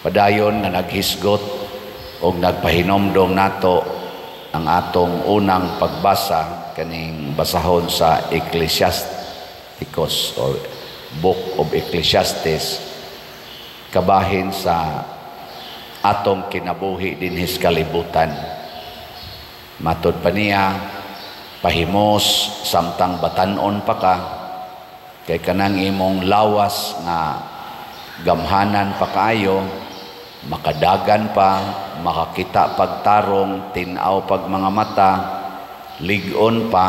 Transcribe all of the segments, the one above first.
Padayon nga naghisgot og nagpahinomdom nato ang atong unang pagbasa, kaning basahon sa Ecclesiasticus or Book of Ecclesiastes, kabahin sa atong kinabuhi dinhi sa kalibutan. Matod pa niya, pahimos samtang batan-on pa ka, kay kanang imong lawas nga gamhanan pa kaayo, makadagan pa, makakita pagtarong, tin-aw pag mga mata, lig-on pa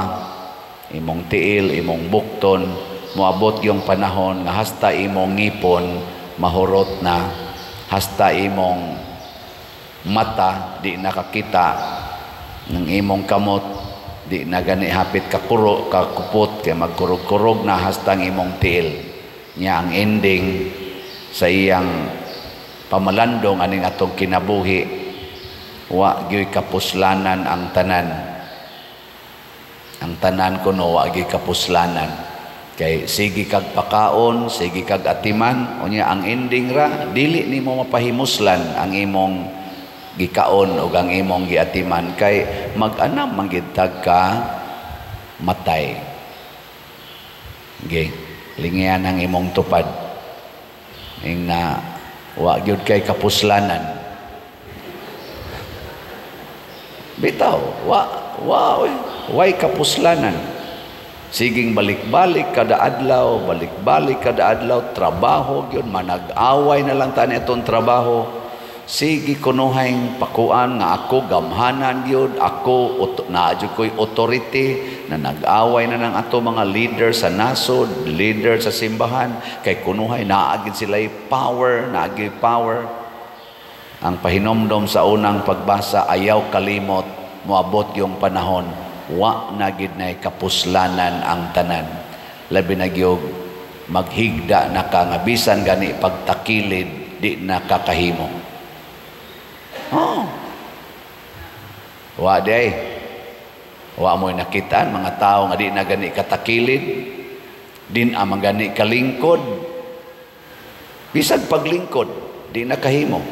imong tiil, imong bukton. Moabot yung panahon nga hasta imong ngipon mahurot na, hasta imong mata di nakakita, ng imong kamot di na gani hapit kakuro kakupot kay magkurog-kurog na, hasta ang imong tiil nya. Ang ending sa iyang pamalandong aning atong kinabuhi, wa gyoy kapuslanan ang tanan. Ang tanan kuno wa gyoy kapuslanan, kay sige kag pakaon, sige kag atiman, unya ang ending ra dili nimo mapahimuslan ang imong gikaon o ang imong giatiman, kay mag-anam man gid ka matay. Ge, lingian ang imong tupad ing na wa gyud kay kapuslanan. Bitaw, wa wa oy, way kapuslanan. Siging balik-balik kada adlaw, balik-balik kada adlaw, trabaho gyud, manag-away na lang tani atong trabaho. Sige kunuhay pakuan nga ako gamhanan gyud, ako naa jud ko'y authority, na nag-away na ng ato mga leader sa nasod, leader sa simbahan, kay kunuhay naa gid sila'y power, naa gyud power. Ang pahinomdom sa unang pagbasa, ayaw kalimot, moabot yung panahon, wa na gid nay kapuslanan ang tanan. Labi na gyud maghigda na ka nga bisan gani pagtakilid di na kakahimo. Oh. Wa day. Wa mo'y nakitaan mga tao nga di na gani katakilid, din ang gani kalingkod. Bisag paglingkod, di na kahimo.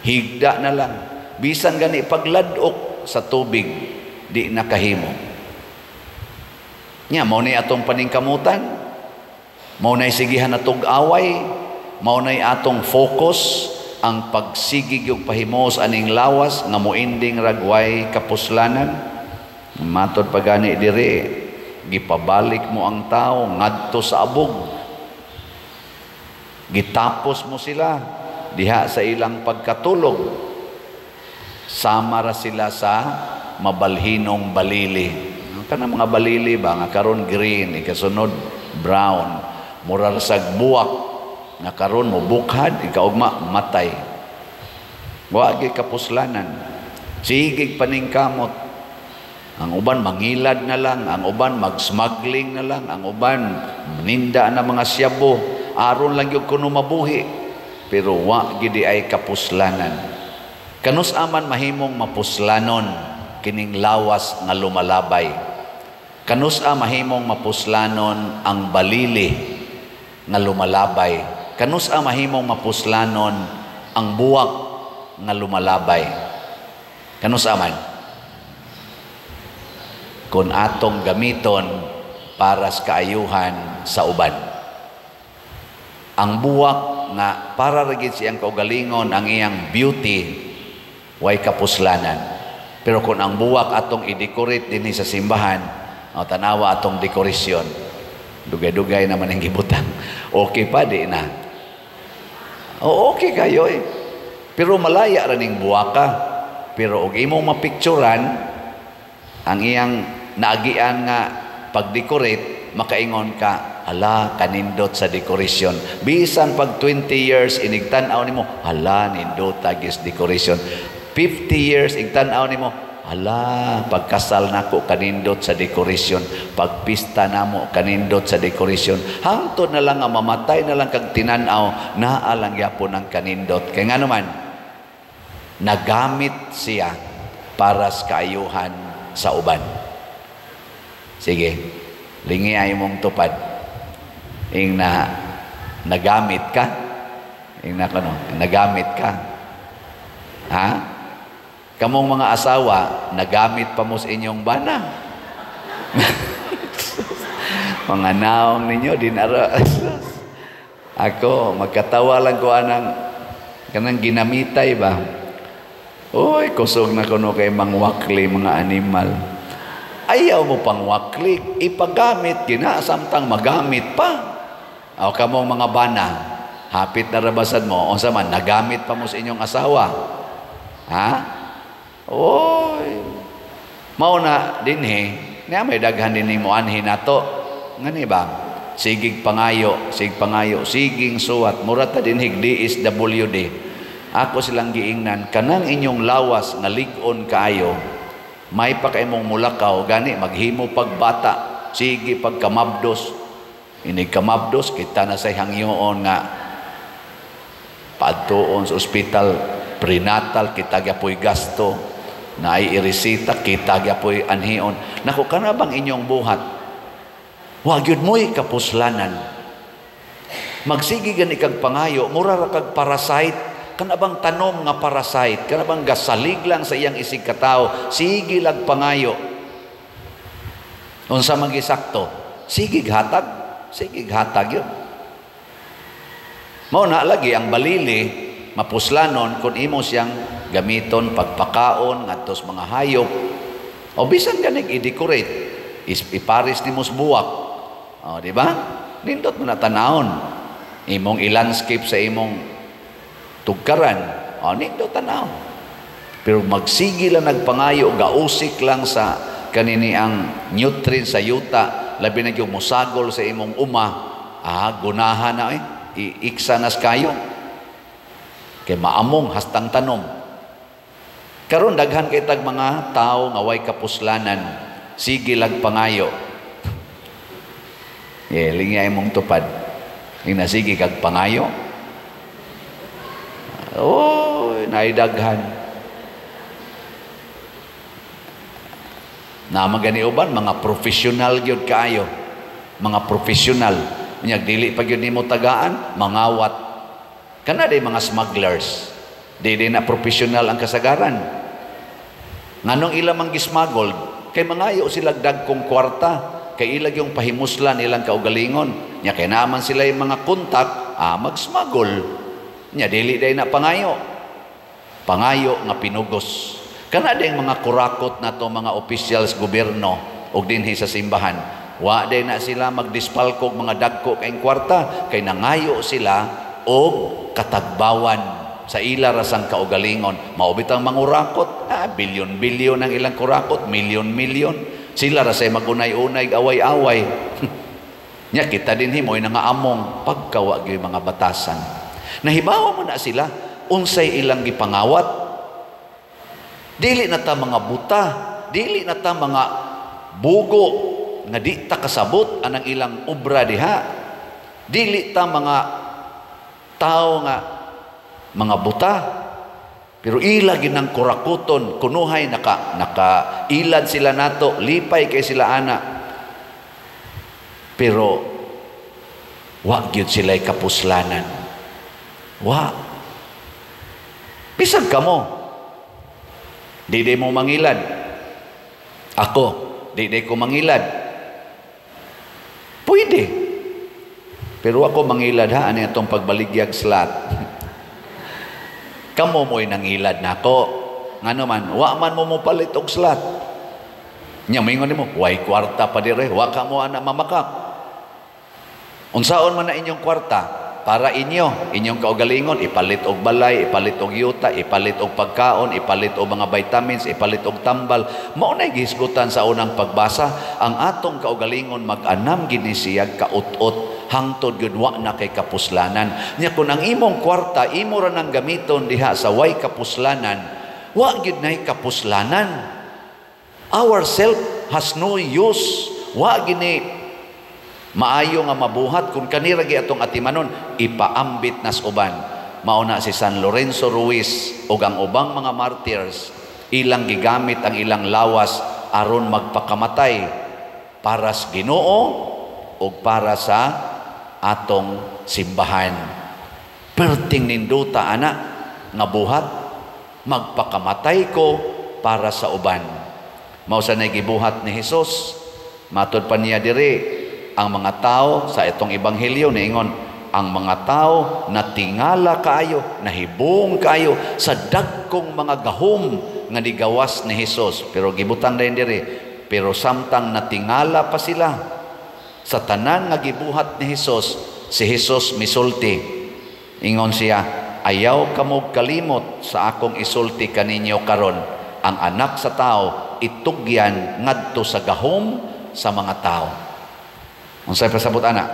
Higda na lang. Bisan gani pagladok sa tubig, di na kahimo. Nya mao ni atong paningkamutan. Mao nay sigihan atong away, mao nay atong focus ang pagsigig yung pahimos aning lawas nga moinding ragway kapuslanan. Matod pa gani diri, gipabalik mo ang tao ngadto sa abog, gitapos mo sila diha sa ilang pagkatulog, sama ra sila sa mabalhinong balili. Kanang mga balili ba nga karon green, ikasunod brown, mura ra sag buwak nga karon mo bukhad, ikaugma matay. Wa gyud kapuslanan. Sige paningkamot. Ang uban mangilad na lang, ang uban mag-smuggling na lang, ang uban ninda na mga siyabo, aron lang gyud kuno mabuhi. Pero wa gid ay kapuslanan. Kanus aman mahimong mapuslanon kining lawas nga lumalabay? Kanus a mahimong mapuslanon ang balili nga lumalabay? Kanus a mahimong mapuslanon ang buwak nga lumalabay? Kanus aman? Kung atong gamiton para sa kaayuhan sa uban. Ang buwak nga para ra gid siyang kaugalingon, ang iyang beauty way kapuslanan. Pero kung ang buwak atong i-decorate dinhi sa simbahan, o tanawa atong dekorasyon, dugay-dugay naman ang gibutang. Okay pa di na. O okay kayo eh. Pero malaya ra ning buwaka. Pero og imong mapicturan ang iyang naagian nga pag-decorate, makaingon ka, "Hala, kanindot sa decoration." Bisan pag 20 years inigtan-aw nimo, "Hala, nindot gis decoration." 50 years igtan-aw nimo, "Hala, pagkasal nako kanindot sa decoration, pagpista namo kanindot sa decoration." Hangtod na lang nga mamatay na lang kag tinan-aw, naa lang gyapon ang kanindot. Kay ngano man, nagamit siya para sa kaayuhan sa uban. Sige, lingi ay mong tupad. Ing na nagamit ka. Ina ko no, nagamit ka. Ha? Kamong mga asawa, nagamit pa mo sa inyong bana. Mga naong ninyo, dinara. Ako, magkatawa lang ko anang kanang ginamitay ba? Uy, kusog na kuno kay mangwakli mga animal. Ayaw mo pang wakli, ipagamit gina samtang magamit pa. O kamong mga bana, hapit na rabasan mo, unsa man nagamit pa mo sa inyong asawa. Ha? Oy. Mao na dinhi, niya may daghan din nimo anhi nato. Ngani ba? Sigig pangayo, sig pangayo, siging suwat, mura ta dinhig DSWD. Ako silang giingnan, kanang inyong lawas nga lig-on kaayo, may pa kay mong mulakaw, gani maghimo pagbata, sige pagkamabdos. Inig kamabdos, kita na say hangyoon nga paadtuon sa ospital, prenatal, kita gyapoy gasto, naay iresita, kita gyapoy anhion. Naku, kana bang inyong buhat? Wa gyud mo'y kapuslanan. Magsige gani kag pangayo, mura ra kag parasite, kana bang tanom nga parasite, kana bang gasalig lang sa iyang isig katawo, sige lag pangayo. Unsa man gisakto? Sige hatag, sige hatag yun. Mao na lagi ang balili mapuslanon kung imo siyang gamiton pagpakaon ngadto sa mga hayop o bisan ganig i-decorate, iparis nimo sa buwak. O, di ba? Nindot mo na tanawon. Imong i-landscape sa imong tugkaran. O, nindot tanawon. Pero magsige lang nagpangayo, gausik lang sa kanini ang nutrient sa yuta, labi na yung musagol sa imong uma, gunahan na eh. Iiksa nas kayo. Kay maamong hastang tanom. Karon daghan kay tag mga tao nga way kapuslanan, sige lag pangayo. Ye, lingya imong tupad. Ina sige kag pangayo. Oh, naidaghan. Na magani uban mga professional gyud kaayo. Mga professional. Unya dili pa gyud nimo tagaan, mangawat. Kana day mga smugglers. Dili na professional ang kasagaran. Nganong ila mang gismuggled, kay mangayo sila dagkong kwarta, kay ilag yung pahimuslan ilang kaugalingon. Nya kay naman sila yung mga kontak, mag-smuggle. Nya dili day na pangayo. Pangayo nga pinugos. Kana day mga kurakot na to mga officials gobyerno og dinhi sa simbahan. Wa day na sila magdispalkog mga dagko kay kwarta, kay nangayo sila og katagbawan sa ila rasang kaugalingon. Mao bitang mangurakot, bilyon-bilyon ang ilang kurakot, milyon-milyon. Sila ra say magunay-unay, away-away. Nya kita dinhi mo'y nangaamong pagkawa gyud mga batasan. Nahibaw mo na sila unsay ilang gipangawat. Dili na ta mga buta, dili na ta mga bugo nga di ta kasabot anang ilang obra diha. Dili ta mga tao nga mga buta, pero ila ginang kurakuton, kunuhay naka ilad sila nato, lipay kay sila ana, pero wa gyud sila'y kapuslanan. Wa bisag kamo di di mo mangilad. Ako di di ko mangilad, pwede, pero ako mangilad ha ani atong pagbaligyag slat. Kamo mo'y nangilad nako. Ngano man, wa man mo mopalit og slat. Nya moingon nimo, way kwarta pa dire, wa ka mo ana mamakak. Unsaon man na inyong kwarta para inyo, inyong kaugalingon, ipalit og balay, ipalit og yuta, ipalit og pagkaon, ipalit og mga vitamins, ipalit og tambal. Mao nay gihisgutan sa unang pagbasa, ang atong kaugalingon mag-anam gini siyag kaut-ot hangtod gyud wa na kay kapuslanan. Nya kun ang imong kwarta imo ra nang gamiton diha sa way kapuslanan, wa gyud nay kapuslanan. Our self has no use. Wa gini maayo nga mabuhat kung kanira gi atong atimanon, ipaambit nas uban. Mao na si San Lorenzo Ruiz ug ang ubang mga martyrs, ilang gigamit ang ilang lawas aron magpakamatay para sa Ginoo ug para sa atong simbahan. Perting ninduta ana nga buhat, magpakamatay ko para sa uban. Mao sa gibuhat ni Hesus. Matod pa niya diri, ang mga tao sa itong ebanghelyo niingon, ang mga tao natingala kaayo, nahibong kaayo sa dagkong mga gahom nga nigawas ni Hesus. Pero gibutang dayon diri, pero samtang natingala pa sila sa tanan nga gibuhat ni Hesus, si Hesus misulti. Ingon siya, "Ayaw kamo kalimot sa akong isulti kaninyo karon. Ang Anak sa Tao itugyan ngadto sa gahom sa mga tao." Unsay pasabot ana?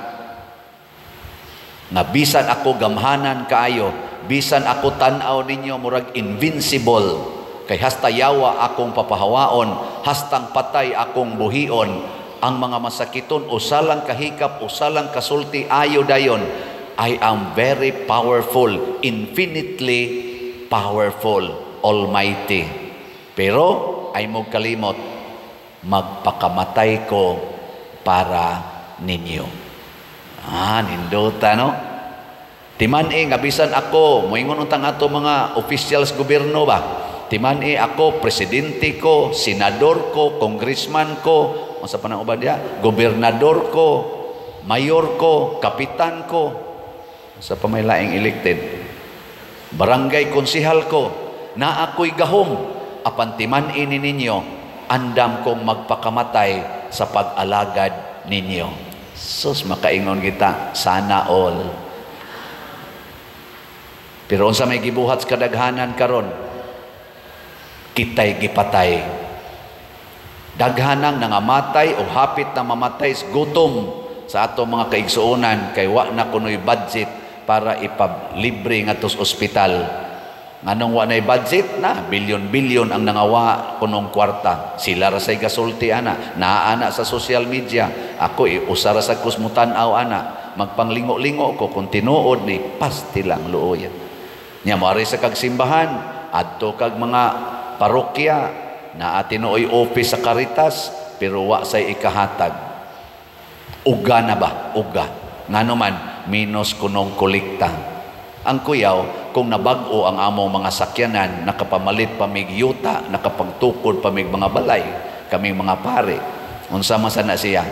Nga bisan ako gamhanan kaayo, bisan ako tan-aw ninyo murag invincible, kay hasta yawa akong papahawaon, hastang patay akong buhion, ang mga masakiton, usa lang kahikap, usa lang kasulti, ayo dayon. I am very powerful, infinitely powerful, almighty. Pero ay mo kalimot, magpakamatay ko para ninyo. Ah, nindota, no? Timan-i nga bisan ako, moingon untang ato mga officials gobyerno ba? Timan-i ako, presidente ko, senador ko, congressman ko, unsa pa nang uban diha? Gobernador ko, mayor ko, kapitan ko, sa pa may laing elected. Barangay konsihal ko, na ako'y gahom, apan timan-i ni ninyo, andam kong magpakamatay sa pag-alagad ninyo. Sus, makaingon kita, sana all. Pero unsa may gibuhat sa kadaghanan karon? Kitay gipatay. Daghanang nangamatay o hapit na mamatay sa gutom sa ato mga kaigsuonan kay wa na kunoy budget para ipablibre ngadto sa ospital. Nganong wa nay budget na bilyon-bilyon ang nangawa kunong kwarta. Sila ra say gasulti ana, naa ana sa social media. Ako usa ra sa kusmutan-aw ana, magpanglingo-lingo ko kung tinuod ni pasti lang luoyan. Nya moari sa kag simbahan, adto kag mga parokya, naa tinuoy office sa Caritas pero wa say ikahatag. Uga na ba? Uga. Ngano man minus kunong kolekta. Ang kuyaw, kung nabag-o ang among mga sakyanan, nakapamalit pa mig yuta, nakapagtukod pa mig mga balay, kaming mga pare. Unsa man sana siya?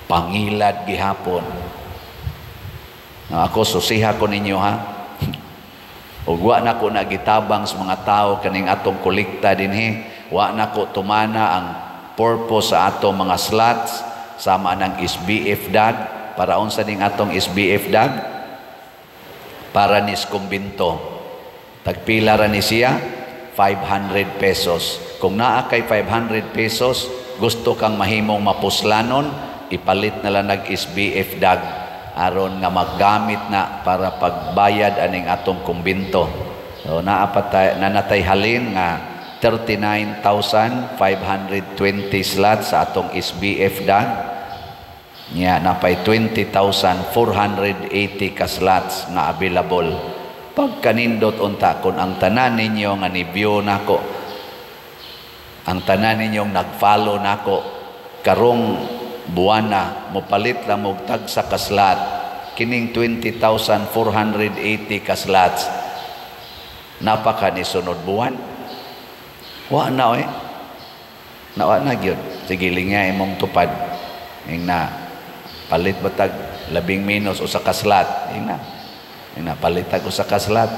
Pangilad gihapon. Ako, susiha ko ninyo ha. Ug wa na ko nagitabang sa mga tao kaning atong kolekta dinhi, wa na ko tumana ang purpose sa atong mga slots sama ng SBF dag. Para unsa ning atong SBF dag? Para nis kumbinto. Tagpila ra ni siya? 500 pesos. Kung naa kay 500 pesos, gusto kang mahimong mapuslanon, ipalit na lang nag SBF dag aron nga maggamit na para pagbayad aning atong kumbinto. So naa pa tay, nanatay halin nga 39,520 slots sa atong SBF dag. Nya napay 20,480 ka slots nga available. Pagkanindot unta kun ang tanan ninyo nga ni-view nako, ang tanan ninyong nag-follow nako karong buwana, mopalit lang og tagsa ka slot, kining 20,480 ka slots napaka ni sunod buwan, wa na oy, nawa na gyud. Sige, lingay imong tupad ing na palit batag labing minus usa ka slot, ing na palit tag usa ka slot,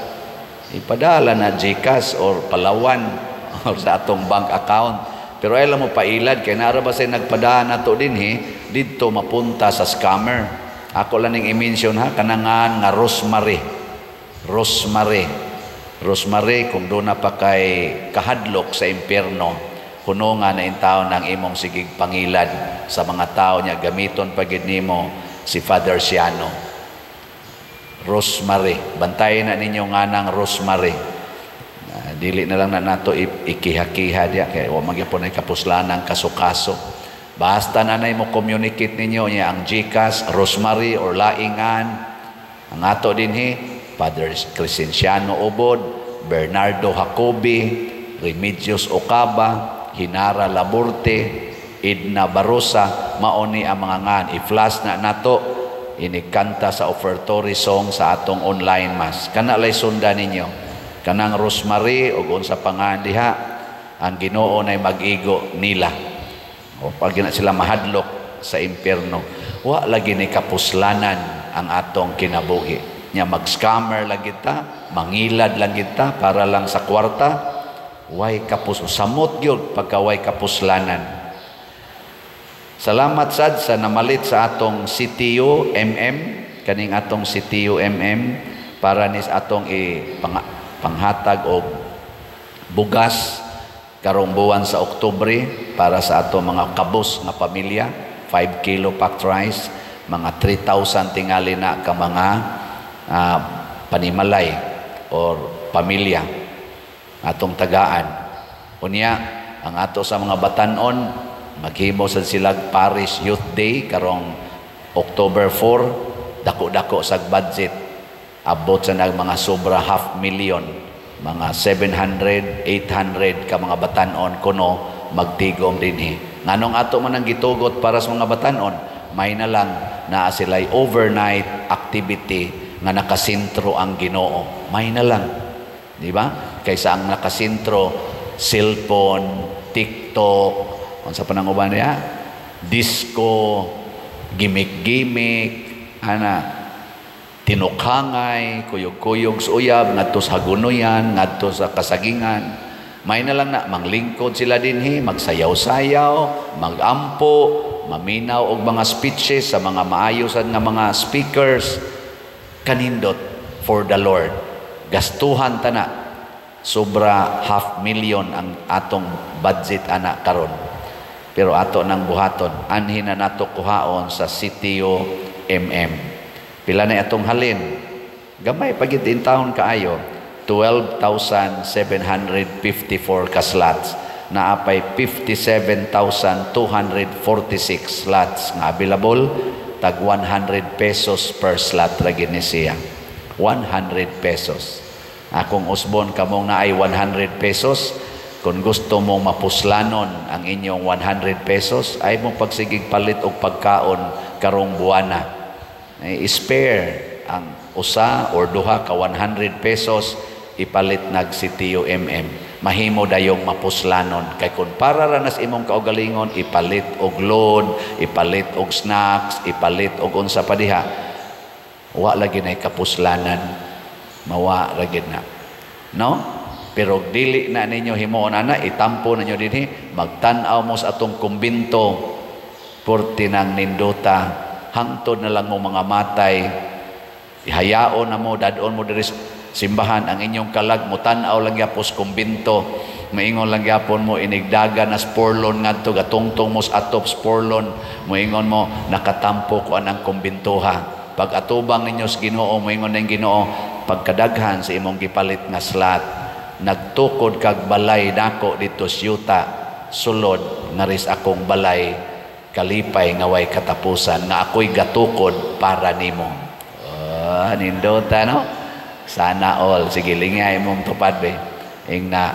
ipadala na GCash or Palawan or sa atong bank account. Pero ay mo pailad kay naara ba say nagpadaan nato dinhi didto mapunta sa scammer. Ako lang ning i-mention ha, kanangan nga Rosemary. Rosemary. Rosemary, kung doon na pa kay kahadlok sa impyerno, kuno nga na intaon ng imong sigig pangilad sa mga tao niya, gamiton pa gid nimo si Father Siano. Rosemary, bantayan na ninyo nga nang Rosemary. Dili na lang na nato ikiha-kiha diya kay wa magyapon ay kapuslanan kaso-kaso. Basta nanay mo communicate ninyo niya ang GCash, Rosemary or laingan. Ang ato dinhi, Father Crescenciano Obod, Bernardo Jacobi, Remedios Ocaba, Hinara Laborte, Edna Barosa, maoni ang mga ngan. I-flash na nato. Inikanta sa offertory song sa atong online mass. Kana lay sunda ninyo. Kanang Rosemary ug unsa pa nga diha, ang Ginoo nay mag-igo nila. O pag na sila mahadlok sa impyerno, wa lagi ni kapuslanan ang atong kinabuhi. Nya mag-scammer lang kita, mangilad lang kita para lang sa kwarta, way kapus samot gyud pagka way kapuslanan. Salamat sad sa namalit sa atong CTU MM, kaning atong CTU MM para nis atong i panghatag og bugas karong buwan sa Oktubre para sa atong mga kabus nga pamilya, 5 kilo packed rice, mga 3,000 tingali na ka mga panimalay or pamilya atong tagaan. Unya, ang ato sa mga batanon, maghimo sad sila Parish Youth Day karong October 4, dako-dako sa budget. Abot sa nag mga sobra half million, mga 700, 800 ka mga batanon kuno magtigom dinhi. Nganong ato man ang gitugot para sa mga batanon, may na lang naa sila'y overnight activity nga nakasentro ang Ginoo. May na lang. Di ba? Kaysa ang nakasentro, cellphone, TikTok, unsa pa nang uban niya? Disco, gimmick-gimmick, ana, tinukhangay, kuyog-kuyog sa uyab, ngadto sa Hagunoyan, ngadto sa Kasagingan. May na lang na, manglingkod sila dinhi, magsayaw-sayaw, magampo, maminaw og mga speeches sa mga maayo sad nga mga speakers. Kanindot for the Lord. Gastuhan ta na. Sobra half million ang atong budget ana karon. Pero ato nang buhaton, anhi na nato kuhaon sa CTO MM. Pila na atong halin? Gamay pagid in taon kaayo, 12,754 ka slots. Naapay 57,246 slots nga available, tag 100 pesos per slot ra gini siya. 100 pesos. Akong usbon kamong naay 100 pesos, kung gusto mong mapuslanon ang inyong 100 pesos, ay mong pagsigig palit og pagkaon karong buwana. Ay, spare ang usa or duha ka 100 pesos, ipalit nag CTO MM. Mahimo dayong mapuslanon kay kun para ra nas imong kaugalingon ipalit og load, ipalit og snacks, ipalit og unsa pa diha. Wa lagi nay kapuslanan. Mawa ra gid na. No? Pero dili na ninyo himuon ana, itampo ninyo dinhi, magtan-aw mo sa atong kumbinto, purti nang nindota, hangtod na lang mo mga matay, ihayaon na mo, dadon mo diri simbahan ang inyong kalag, mo tan-aw lang gyapon sa kumbinto, maingon lang gyapon mo inigdaga na sporlon ngadto gatungtong mo sa atop sporlon, moingon mo nakatampo ko anang kumbintoha. Pag atubang ninyo sa Ginoo, moingon ning Ginoo, pagkadaghan sa imong gipalit nga slot, nagtukod kag balay nako dito sa yuta, sulod ngaris akong balay, kalipay nga way katapusan, nga ako'y gatukod para nimo. Oh, nindota no? Sana all. Sige, lingay mong tupad be. Ing na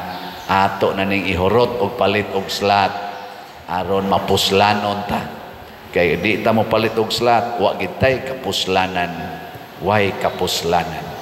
ato na ning ihurot og palit og slot aron mapuslanon ta. Kay di ta mo palit og slot, wa gid tay kapuslanan. Way kapuslanan.